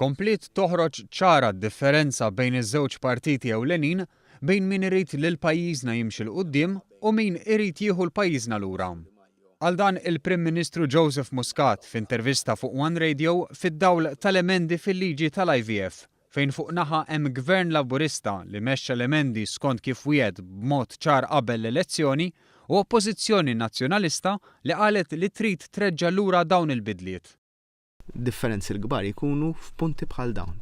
Kompliet toħroġ ċara d-differenza bejn iż-żewġ partiti ewlenin, bejn min irid lil pajjiżna jimxi 'l quddiem u min irid jieħu 'l pajjiżna lura. Qal dan il-Prim Ministru Joseph Muscat f'intervista fuq One Radio fid-dawl tal-emendi fil-liġi tal-IVF, fejn fuq naħa hemm Gvern Laburista li mexxa l-emendi skont kif wiegħed b'mod ċar qabel l-elezzjoni u Oppożizzjoni Nazzjonalista li qalet li trid treġġa' lura dawn il-bidliet. Differenzi l-kbar jkunu f'punti bħal dawn,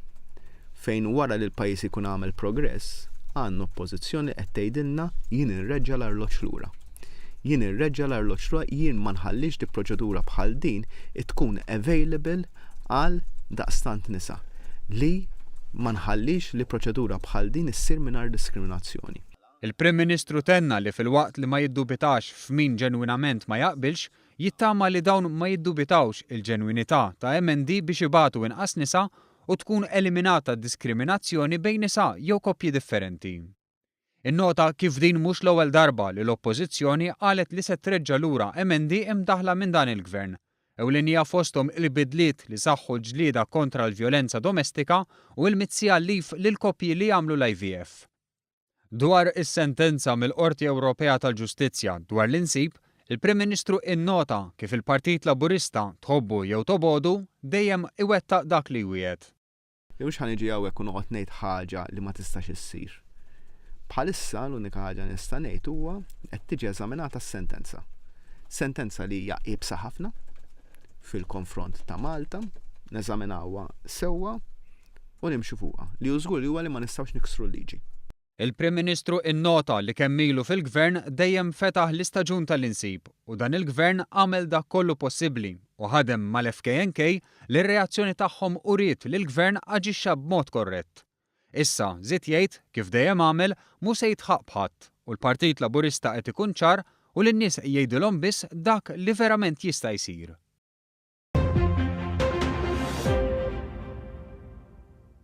fejn wara li l-pajjiż ikun għamel progress, għandna Oppożizzjoni li qed tgħidilna jien inreġġa' l-arloġġ lura. Jien inreġġa' l-arloġġ lura, jien ma nħallix di proċedura bħal din tkun available għal daqstant nisa. Li ma nħallix li proċedura bħal din issir mingħajr diskriminazzjoni. Il-Prim Ministru tenna li filwaqt li ma jiddubitax f'min ġenwinament ma jaqbilx, jittama li dawn ma jiddubitawx il-ġenwinità ta' emendi biex ibatu inqas nisa u tkun eliminata d-diskriminazzjoni bejn nisa jew koppji differenti. Innota kif din mhux l-ewwel darba li l-Oppożizzjoni qalet li se treġġa' lura emendi imdaħħla minn dan il-Gvern, ewlenija fosthom il-bidliet li saħħu l-ġlieda kontra l-vjolenza domestika u il-mitt siegħa leave lill-koppji li jagħmlu l-IVF. Dwar is-sentenza mill-Qorti Ewropea tal-Ġustizzja dwar l-insib, il-Prim Ministru innota kif il-Partit Laburista, tħobbu jew tobogħdu, dejjem iwettaq dak li jwiegħed. Jien mhux ħa niġi hawnhekk u noqgħod ngħid ħaġa li ma tistax issir. Bħalissa l-unika ħaġa li nista' ngħid huwa qed tiġi eżaminata s-sentenza. Sentenza li hija iebsa ħafna fil-konfront ta' Malta, neżaminawha sewwa u nimxu fuqha. Li hu żgur li huwa li ma nistgħux niksru l-liġi. Il-Prim Ministru innota li kemm ilu fil-Gvern dejjem fetaħ l-istaġun tal-insib u dan il-Gvern għamel dak kollu possibbli u ħadem mal-FKNK li r-reazzjoni tagħhom uriet li l-Gvern aġixxa b'mod korrett. Issa, żied jgħid, kif dejjem għamel, mhu se jidħaq b'ħadd u l-Partit Laburista qed ikun ċar u lin-nies jgħidilhom biss dak li verament jista' jsir.